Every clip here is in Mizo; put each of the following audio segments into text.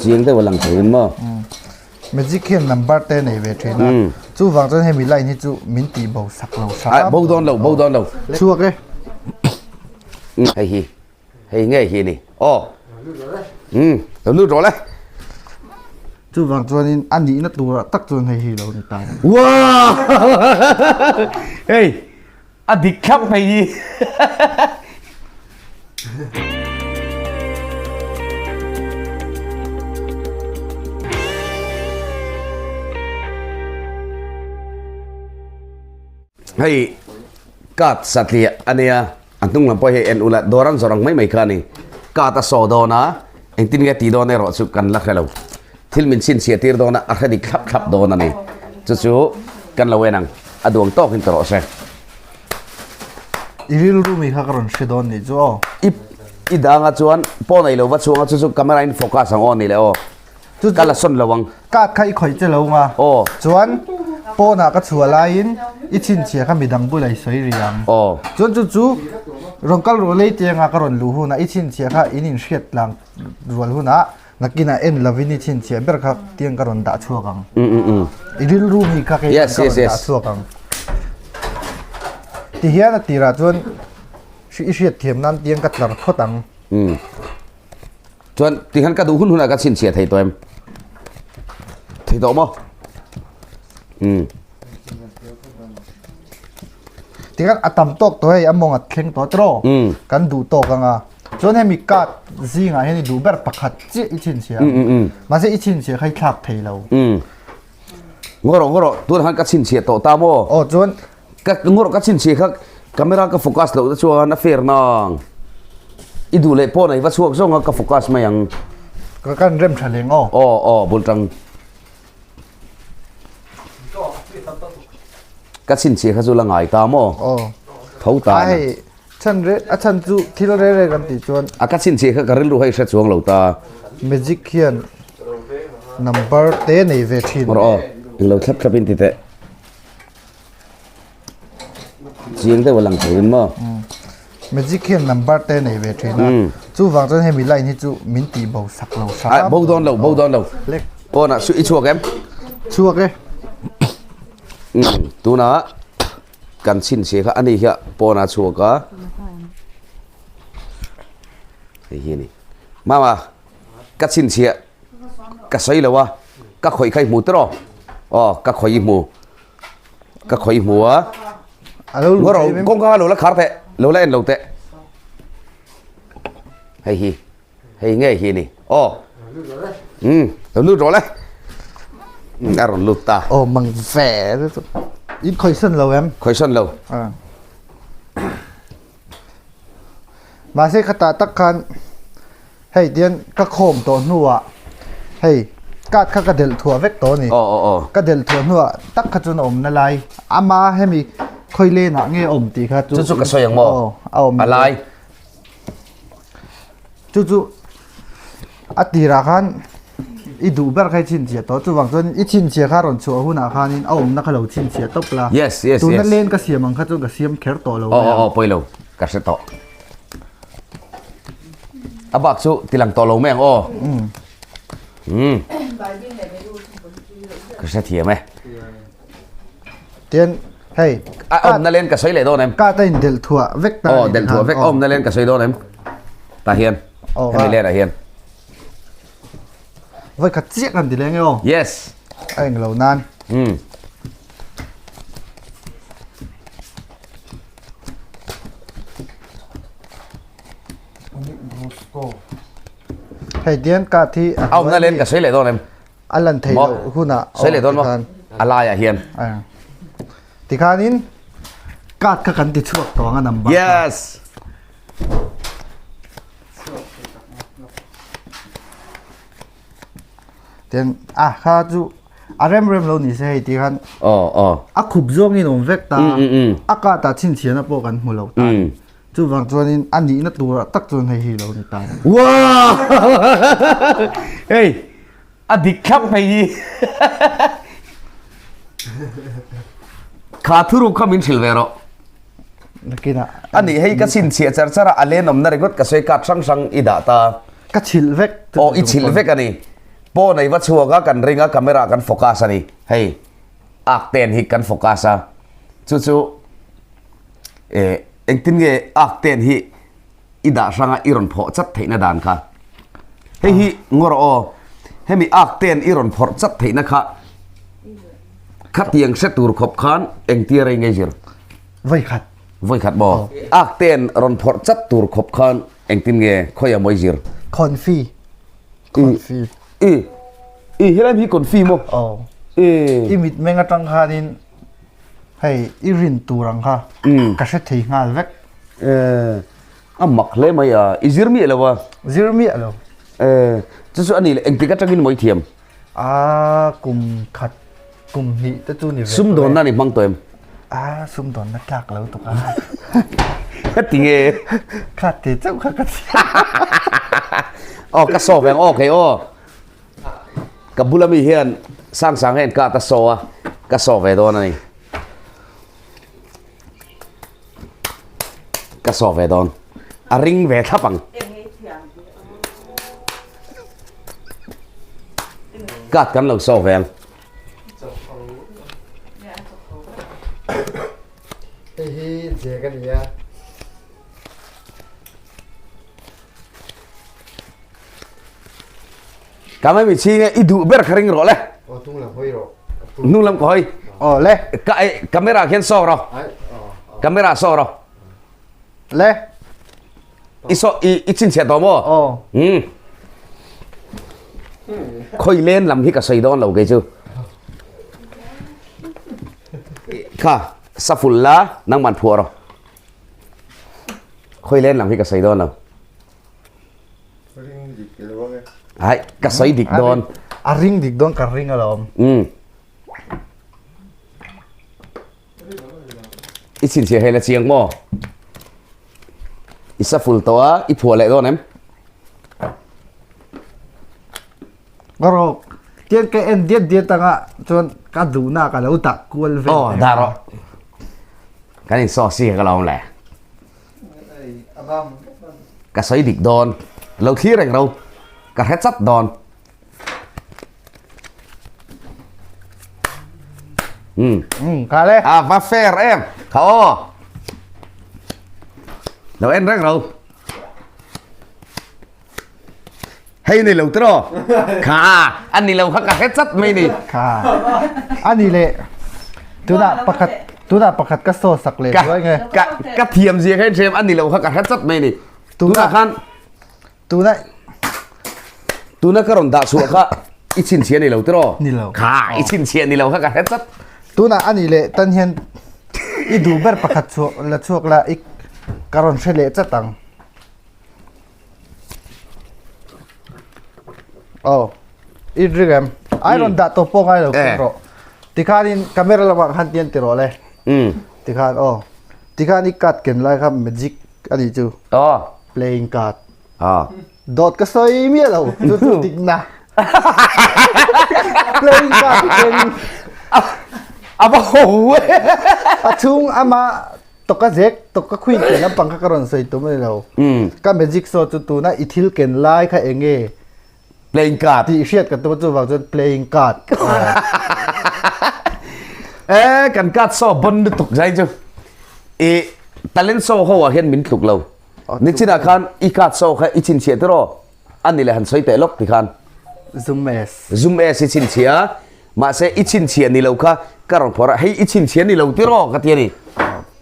Chiang deuh a lang thei in maw? Magic hian number te nei ve thin a. Chuvang chuan hemi line hi chu min tih bo sak lo hram. Bo dawn lo, bo dawn lo. Chhuak e. Hei hi, hei nge hi ni. Aw. Um, lo lut rawh le. Chuvang chuanin a nihna turah tak chuan hei hi lo ni ta. Wow! Hei, a dik thlap mai hi. Hei card satliah a nia a hnung lam pawh hei en ula dawr an zawrh ang mai mai kha a ni card a saw dawn a engtin nge tih dawn erawh chu kan la hre lo thil min chhinchhiah tir dawn a a hre dik thlap thlap dawn a ni chu chu kan lo en ang a duang tawk in ta rawh se. I rilru mi kha ka rawn hre dawn nih chu aw. I i danga chuan pawn ei lo va chhuang a chu chu camera in focus ang aw ni le aw. Chu ka la sawn lo ang. Card kha i khawih che lo nga. Aw. Chuan pawnah ka chhuah laiin i chhinchhiah kha midang bulah i sawi rih ang. Aw. Chuan chu chu rawn kal ruah lei tianga ka rawn luh hunah i chhinchhiah kha in inhriat tlang rual hunah Nakinah en lovin i chhinchhiah ber kha tiang ka rawn dah chhuak ang. I rilru mi kha kei ka rawn dah chhuak ang. Ti hian a tirah chuan i hriat thiam nan tiang ka tlar phawt ang. Chuan ti hian ka duh hun hunah ka chhinchhiah thei tawh em? Thei tawh maw? Ti khan a tam tawk tawh hei a mawng a thleng tawh tiraw? Kan duh tawk ang a. Chuan hemi card zingah hian i duh ber pakhat chiah i chhinchhiah ang. Mahse i chhinchhiah kha i thlak thei lo. Ngaw rawh ngaw rawh tunah khan ka chhinchhiah tawh ta maw? Aw chuan. Ka ngaw rawh ka chhinchhiah kha camera ka focus loh te chuan a fair nang. I duh leh pawn a i va chhuak zawng a ka focus mai ang. Ka kan rem tha leng aw. Aw aw bul tang. Ka chhinchhiah kha chu la ngai ta maw? Aw. Tho ta. Ai Chan re a chan chu thil re re kan tih chuan. A ka chhinchhiah kha ka rilru hei hre chuang lo ta. Magic hian number te nei ve thin. Rawh aw, englo thlap thlap in ti teh. Chiang deuh a lang thei in maw? Magic hian number te nei ve thin a. Chuvang chuan hemi line hi chu min tih bo sak lo hram. Bo dawn lo, bo dawn lo. Pawnah su i chhuak em? Chhuak e. Tunah Kan chhinchhiah kha ani hiah pawn a chhuak a. Hei hi ani. Mama, ka chhinchhiah ka sawi lo a, ka khawih kha i hmu tiraw? Aw, ka khawih i hmu. Ka khawih i hmu a. Ngaw rawh, kawngka lo la khar teh, lo la en lo teh. Hei hi. Hei nge hi ni. Aw. Um, lo lut rawh le. A rawn lut ta. Aw, mang ve. In khawihsan lo em? Khawihsan lo. Mahse kha tah tak khan hei tian ka khawm tawh hnuah hei card kha ka delh thuah vek tawh a ni. Aw aw aw. Ka delh thuah hnuah tak kha chuan a awmna lai ama hemi khawi lenah nge a awm tih kha chu chu ka sawi ang maw? Aw, a awm. A lai. Chu chu a tirah khan i duh ber kha i chhinchhiah tawh chuvang chuan i chhinchhiah kha rawn chhuah hunah khanin a awmna kha lo chhinchhiah tawp la. Yes, yes, Tuna yes. len ka siam ang kha chuan ka siam kher tawh lo Aw, mai aw, ang. aw, pawi lo. Ka hre tawh. A bak chu tilang tawh lo mai ang aw. Mm. Ka hre thiam e. Tian hei A awmna len ka sawi leh dawn em? Ka ta in delh thuah vek ta. Aw delh thuah vek awmna len ka sawi dawn em? Ta hian. Hemi len ah hian. Voi khat chiah kan ti leng e aw. Yes. A eng lo nan. Um. Hei tian ka thi a awmna len ka sawi leh dawn em? A lan theih loh hunah Sawi leh dawn maw? A laiah hian. Tikhanin card kha kan ti chhuak tawh ang a number kha. Yes. Tian a kha chu a rem rem lo ni se hei ti khan. Aw aw. A khup zawngin awm vek ta. A card ah chhinchhiahna pawh kan hmu lo ta. Chuvang chuanin a nihna turah tak chuan hei hi lo ni ta. Wow! Hei, a dik thlap mai hi. Kha thuruk kha min hrilh ve rawh. Nakinah. Ani hei ka chhinchhiah char char a, a lenawmna ringawt ka sawi card hrang hrang i dah ta. Ka chhilh vek. Aw, i chhilh vek a ni. Pawn a i va chhuak a, kan ring a, camera kan focus a ni. Hei, ak ten hi kan focus a. Chu chu eh engtin nge ak ten hi i dah hrang a i rawn phawh chat theihna dan kha. Hei hi ngawr aw, hemi ak ten i rawn phawrh chat theihna kha khatiang hre tur khawp khan engtia rei nge zir? Vawikhat. Vawikhat maw? Ak ten rawn phawrh chat tur khawp khan engtin nge khawiah maw i zir? Confi. Confi. I i helai hi confi maw? Aw. I. I mitmeng atang khanin hei i rin tur ang kha ka hre thei nghal vek. A mak hle mai a, i zir miah lo a? Zir miah lo. Chu chu a ni leh engtik atangin maw i thiam? A kum khat kum hnih te chu ni ve. Sumdawnna ni hmang tawh em? A sumdawnna tlak lo tuk a. Ka ti nge? Kha te chauh kha ka ti. Aw ka saw ve ang aw kei aw. Ka bula mi hian sang sang hian ka ta saw a ka saw ve dawn a ni. Ka saw ve dawn. A ring ve thlap ang. Kat kan lo saw ve ang. Hei hi zek a nia. Ka mai mi ching e i duh ber kha ring rawh le. Aw tung lam hawi rawh. Hnung lam ka hawi. Aw le. Ka e camera khian saw rawh. Camera saw rawh. Le. I saw i i chin chhiat tawh maw? Aw. Hmm. Khoi len lam hi ka sawi dawn lo kei chu. Kha saful la nangman phuah rawh. Khoi len lam hi ka sawi dawn lo. Ring dik lo ang e. Ai, ka sawi dik dawn. A ring dik dawn ka ring alawm. Mm. I chhinchhiah hei la chiang maw? I sa ful tawh a, i phuah leh dawn em? Ka rawk. Tian ka en diat diat anga chuan ka duhna ka lo dah kual vel. Oh, dah rawh. Kan in saw si ka lo awm le. Ka sawi dik dawn. Lo thlir reng ro. Ka hre chat dawn. Hmm. Hmm, kha le. A va fair em. Kha aw. Lo en reng ro. Hei ni lo tiraw? Kha, a ni lo kha ka hre chat mai ni. Kha. A ni le. Tunah pakhat tunah pakhat ka saw sak leh Ka zuai nge. ka ka thiam zia kha in a ni lo kha ka hre chat mai ni. Tunah khan Tunah tuna ka rawn dah chhuah kha i chhinchhiah ni lo tiraw? Ni lo. Kha, i chhinchhiah ni lo kha ka hre chat. Tunah a ni le tan hian i duh ber pakhat chhuak la chhuak la i ka rawn hre leh chat ang. Aw, i ring em? Ai rawn dah tawh pawh ngai lo khin rawh. Tikhanin camera lamah khan tian ti rawh le. Tikhan aw. Tikhan i card ken lai kha magic a nih chu. Aw. Playing card. Aw. Dawt ka sawi miah lo. Chu chu dikna. Playing card ken. A va ho e. A chhung ama Tawka zek, tawka khuin tih lampang kha ka rawn sawi tum a ni lo. Ka magic show chu tuna i thil ken lai kha eng nge? Playing card. Tih hriat ka tum a chuvang chuan playing card. Eh, kan card show bon lutuk zai chu. I talent show ho ah hian min tluk lo. Nichinah khan i card show kha i chhinchhiah tiraw? A ni le han sawi teh lawk ti khan. Zoom S. Zoom S i chhinchhiah a, mahse i chhinchhiah ni lo kha ka rawn phawrh a, hei i chhinchhiah ni lo tiraw ka ti a ni.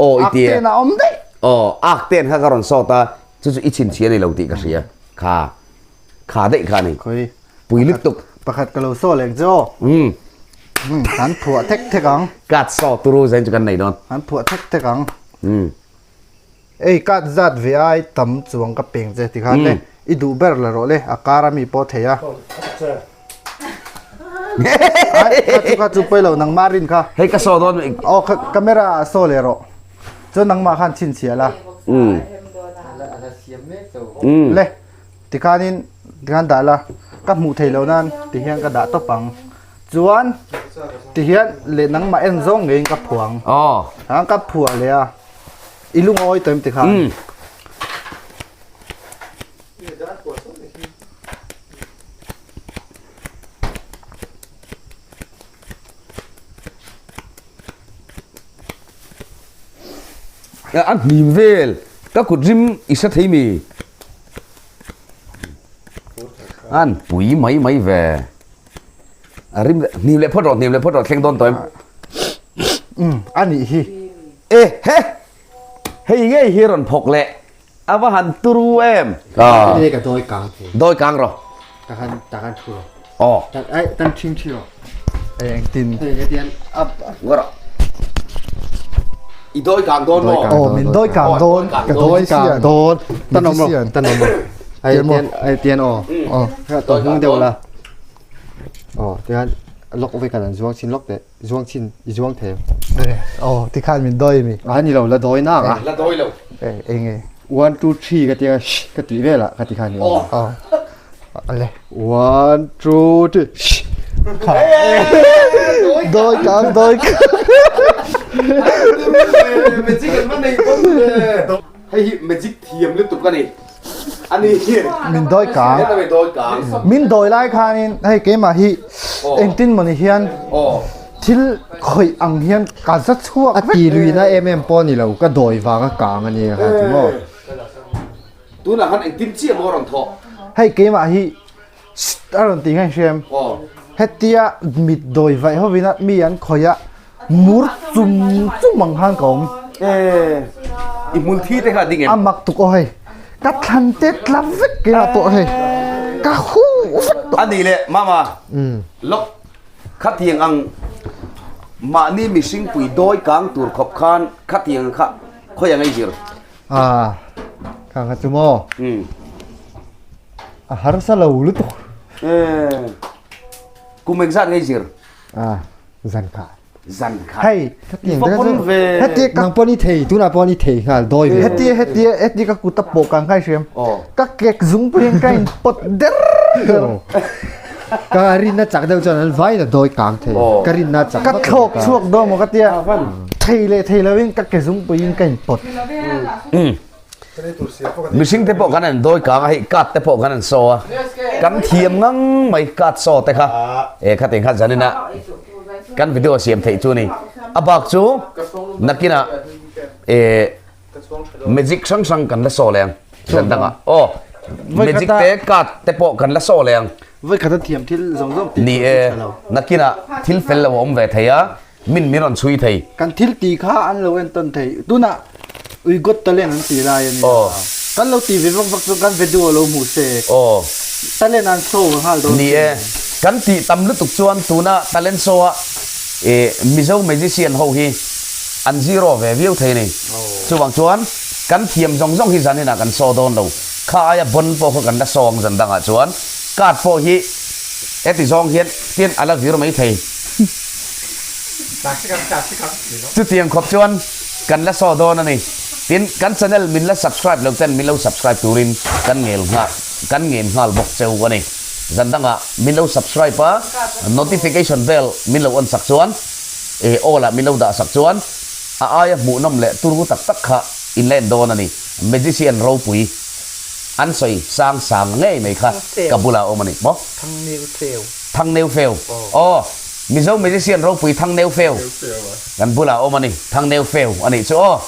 Aw i ti e. Ak ten a awm daih. Aw, ak ten kha ka rawn sawt a, chu chu i chhinchhiah ni lo tih ka hria. Kha, kha daih kha a ni. Khawi. Pui lutuk. Pakhat ka lo saw leh ang che aw. Umm. Umm, kan phuah thek thek ang. Kat saw turu zain chu kan nei dawn. Kan phuah thek thek ang. Umm. Ei kat zat ve ai tam chuang ka peng che tikhan le i duh ber la rawh le a kar a mi pawh thei a. Ai kha chu kha chu pawi lo nangmah rin kha. Hei ka saw dawn mi. Aw kha camera ah saw leh rawh. Chuan nangmah khan chhinchhiah la. Le tikhanin tikhan dah la ka hmuh theih loh nan tihian ka dah tawp ang. Chuan tihian leh nangmah en zawng ngeiin ka phuang. Aw. Ka phuah leh a. I lungawi tawh em tikhan? Umm. A hnim vel ka kut rim i hre thei mi? An pui mai mai ve. A rim leh hnim leh phawt rawh hnim leh phawt rawh thleng dawn tawh em? Umm a nih hi. E he! Hei ngei hi rawn phawk leh a va han turu em? Hei ka dawi kang thei. Dawi kang rawh. Ta khan ta khan thu rawh. Aw. Ta ai tan thing thi rawh. Ei engtin. Hei hetian a Ngaw rawh. I dawi kang dawn maw? Aw min dawi kang dawn. Ka dawi kang dawn. Tan awm rawh tan awm rawh. Ai tian ai tian aw. Aw. Ta hung deuh la. Aw tian lok ve kan an zuang chin lok teh. Zuang chin i zuang thei. Aw tikhan min dawi mi. A ni lo la dawi nak a. La dawi lo. Eng e. 1 2 3 ka tia shh ka ti vel a ka ti khan ni. Aw. Ale. 1 2 3 shh. Dawi kang dawi kang. Magic an va nei bawk ve. Hei hi magic thiam lutuk a ni. Ani hian. Min dawi kang. Min dawi kang. Min dawi lai khanin hei keimah hi engtin mawni hian thil khawih ang hian ka za chhuak vek. A ti luina em em pawh ni lo ka dawi vanga kang a ni kha chu maw. Tunah khan engtin chiah maw rawn thawh. Hei keimah hi A rawn ti ngei hriam. Hetia mit dawi vaih hovin a mi an khawih a, mur chum chum ang khan ka awm. I hmul thi te kha a ding em? A mak tuk aw hei. Ka thlan te tla vek keimah pawh hei. Ka hu vek tawh. A nih leh mama, lawk khatiang ang mahni mihring pui dawi kang tur khawp khan khatiang kha khawi ang ei zir? A, khang kha chu maw? A harsa lo lutuk. Kum engzat ngei zir? A, zan khat. Zan khat. Hei, Fapun ve. Heti ka nang pawh ni thei, tunah pawh ni thei nghal dawi ve. Heti heti heti ka kut a pawh kang khai hriam. Ka kek zung pui hian ka in pawt der der. Ka rinna chak deuh chuan an vain a dawi kang thei. Ka rinna chak. Ka thlawk chhuak dawn maw ka tia. Thei leh thei lovin ka ke zung puiin ka in pawt. Mihring te pawh kan an dawi kang a hei card te pawh kan an saw a kan thiam ngang mai card saw te kha e khatin kha zanin a kan video siam theih chu ni a bak chu nakinah e magic hrang hrang kan la saw leh ang zan dangah aw magic te card te pawh kan la saw leh ang voi khat a thiam thil zawng zawng ni e nakinah thil fel lo a awm ve thei a Min min rawn chhui thei. Kan thil tih kha an lo entawn thei. Tunah We Got Talent an tih lai a ni a. Kan lo tih ve vak vak chu kan video a lo hmuh se. Talent an show ka nghal dawn Ni e. Kan tih tam lutuk chuan tuna talent show a Mizo magician ho hi an zero ve viau thei a ni. Chuvang chuan kan thiam zawng zawng hi zaninah kan show dawn lo. Kha aia bon pawh kha kan la show ang zan dangah chuan card pawh hi heti zawng hian tin a la vir mai thei. Chutiang khawp chuan kan la saw dawn a ni. Tin, kan channel min la subscribe lo ten min lo subscribe turin kan ngel nghal kan ngen nghal bawk cheu a ni. Zan dangah min lo subscribe a, notification bell min lo on sak chuan eh all ah min lo dah sak chuan a aia hmuhnawm leh turu tak tak kha in la en dawn a ni. Magician ropui an sawi sang sang ngei mai kha ka bulah a awm a ni maw? Thangneu feu. Aw. Mizo magician ropui Thangneu feu. Kan bulah a awm a ni. Thangneu feu a nih chu aw.